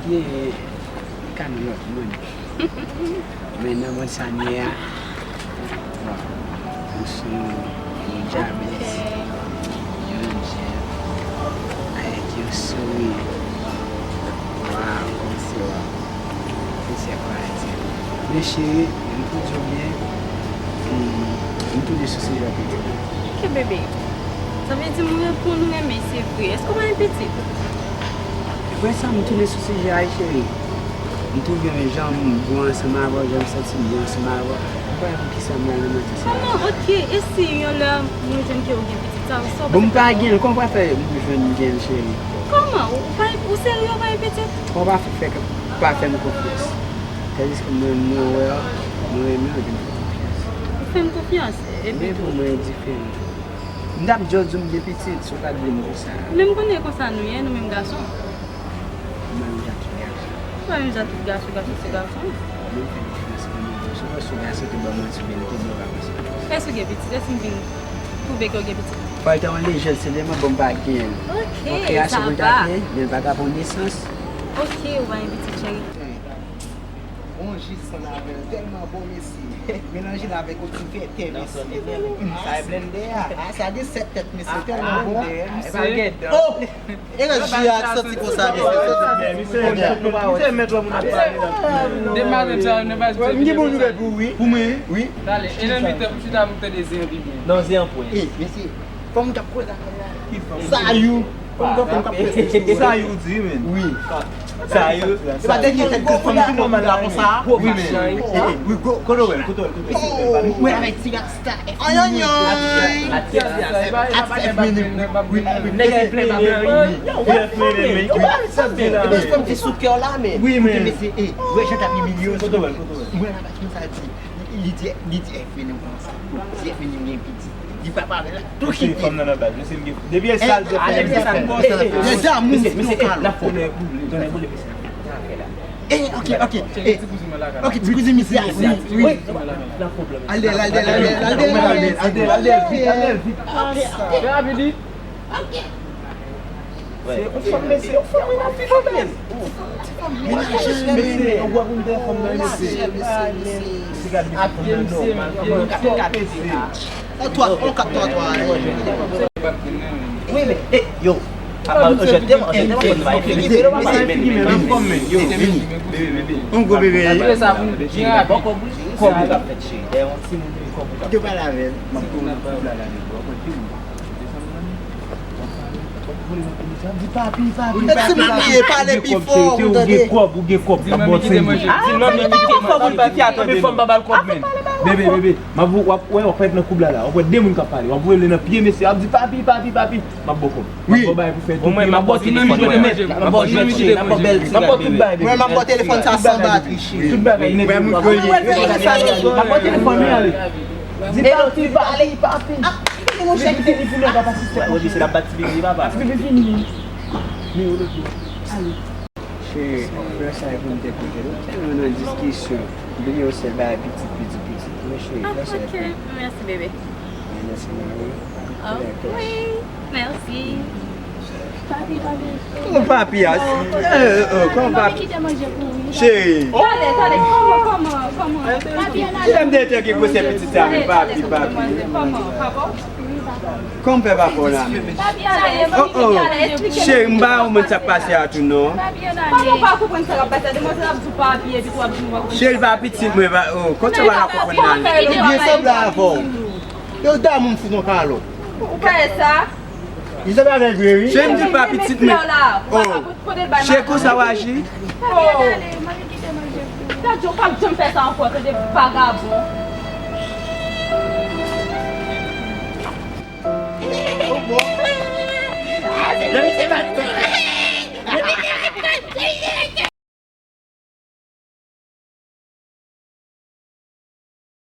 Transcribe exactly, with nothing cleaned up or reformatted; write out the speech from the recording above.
Li ka nan lòt mond. Men nan mond sa n ye a, waw, ou se yon, yon dyablès, yon dyab, avèk yon souri. Waw, kòmsi waw. Mesye, kòmsi. Men cheri, m pou di w byen, m, m tounen sou sijè pitit. Ok, bebe. Sa vle di m renmen, m renmen, se vre. Èske w pa gen pitit? Apre sa, m tounen sou sijè a, cheri. M twouve m jan m bon ansanm avè w, jan m santi m byen ansanm avè w. M pa wè poukisa m pral nan manti sa. Kòman? Ok, e si yon lè mwen jwenn ke w gen pitit, sa, sa w... Bon, m pa gen l, kòman w pral fè m jwenn m gen l, cheri? Kòman? Ou pa, ou serye, ou pa gen pitit? Kòman w pa fè, pa fè m konfyans? Tandiske mwen, mwen wè w, mwen renmen w, epi m fè w konfyans. Ou fè m konfyans, epi tou. Men pou mwen, e diferan. M t ap just di w m gen pitit, si w pa t vle m konsa. Men m konnen e konsa nou ye, nou menm gason. Ou menm jan tout gason. Ou pa menm jan tout gason, gason se gason. Ou menm fè diferans pou mwen. Si w panse w gason te ban m manti oubyen m te ban w pa konsa. Èske w gen pitit? Èske m vin twouve ke w gen pitit? Fò l te yon lejèl, se tèlman bon m pa genyen l. Ok, yon kreyasyon pou l ta genyen, men l pa ka pran nesans. Ok, ou pa gen pitit, cheri. Bon ji sann avè l, tèlman bon, mesye. Melanje l avèk yon ti vètè, mesye. Sa e blendè a. Ah, sa gen sèt tèt, mesye, tèlman bon. Oh! E nan ji a, santi konsa, mesye. Misye mèt lòm moun ap pale la. Demen maten sa, nou va... M gen bon nouvèl pou ou, wi. Pou mwen? Wi. Tale, e nan mitan, m chita, m tande zen an pi byen. Non, zen an pwen. Eh, mesye, fò m t ap koze avè l la. Sayou. Fò m t ap koze. Sayou di, men. Wi. Sa yo, e pa dènye tèt gwo fanm ki nan mond la konsa. Wi, men. Eh, eh, wi, kote w wè l, kote w wè l, kote w wè l? Mwen avèk ti rasta. Ayanyan. Ati F Mini. Wi, wi. Nèg ki plen bab lan, wi. Wi, F Mini, wi. Epi fè m ti sou kè w la, men. Wi, men. Mesye, eh, wè jan t ap imilye w. Kote w wè l, kote w wè l? Mwen la, pa konn sa di. Li di, li di F Mini konsa. Li di F Mini gen pitit. Di papa avè l la tou kite. Mesye, fanm nan nan baz. Mesye, m gen, depi e sa l di, ale, mesye, sa n kòmanse la. Mesye, mesye, n ap tounen boule, tounen boule, mesye. Eh, ok, ok. Eh, ok, ti kouzin misye a, wi, wi. Al dèyè l, al dèyè l, al dèyè l, al dèyè l, al dèyè l, al dèyè l, al dèyè l, vit, al dèyè l, vit. Fè rapid, wi. Ok. Se yon fanm, mesye, yon fanm, wi, nan fenomen. Mesye, yon gwo moun dèyè fanm nan, mesye. Mesye, gade fanm nan, non. Yon twa, yon kat, twa, twa, eh. Wi, men, eh, yo. Anchète m, anchète m, fò n bay figi, men, men, men, yo, vini, bebe, bebe. On gwo bebe. Kòb ou k ap fèt, cheri. Dèyè yon timoun, kòb ou k ap fèt. Yo pale avè l. M ap pran yon koub la, la, yo. Di papi, papi, papi, papi. Ou gen kòb, cheri, ou gen kòb, ou gen kòb. M ap ba w senk goud. Ah, sa li pa fò pou l pa fè atann. Bebe, bebe, bebe. M ap, w ap wè, w ap wè nan koub la, la. W ap wè de moun k ap pale. W ap wè nan pye mesye, ap di, "Papi, papi, papi." M ap ba w kòb. M ap ba w bagay pou fè tou. M ap ba w telefòn, m ap ba w jwèt, m ap ba w bèl ti gad, bebe. Mwen, m ap ba w telefòn sa san batri, cheri. Tout bagay nèt. Mwen, m ap ba w telefòn, wi, ale. Di papi, papi, papi. Li vini pou nou, papa, sistè. Odi se la bat ti pipi, papa. Ti pipi fini. Men ou lòt bò. Ale. Cheri, frè sa e pou m te koute l. Tèlman nan diskisyon. Bliye w sèl bagay pitit, pitit, pitit. Men cheri, frè sa e pou... Ah, ok. Mèsi, bebe. Mèsi, mari. Oh, wi. Mèsi. Papi, papi. Kòman papi a? Eh, eh, kòman papi? Kite manje pou ou. Cheri. Tande, tande, kòman, kòman, kòman? Papi, an ale. Lè m te te gen gwosè pitit sa, men papi, papi. Kòman, pa bon? Kòman fè pa bon la menm? Papi, an ale. Oh, oh. Cheri, m pa wè mwen sa k pase a tou, non. Papi, an ale. Kòman w pa konprann sa k ap pase a? Demwazèl ap di w papi, epi tou w ap di w pa konprann. Cheri, pa pitit mwen, pa, oh, kòman sa w pa konprann la menm? Byen sanble avè w. Yo damou m fout yon kalòt. Ou pa wè sa? Li sanble avè l vre, wi. Cheri, m di l pa pitit mwen. Oh. Cheri, konsa w aji? Oh. Gad, yo p ap janm fè sa ankò, tande vagabon. Oh, bon. Lè misye bat tèt.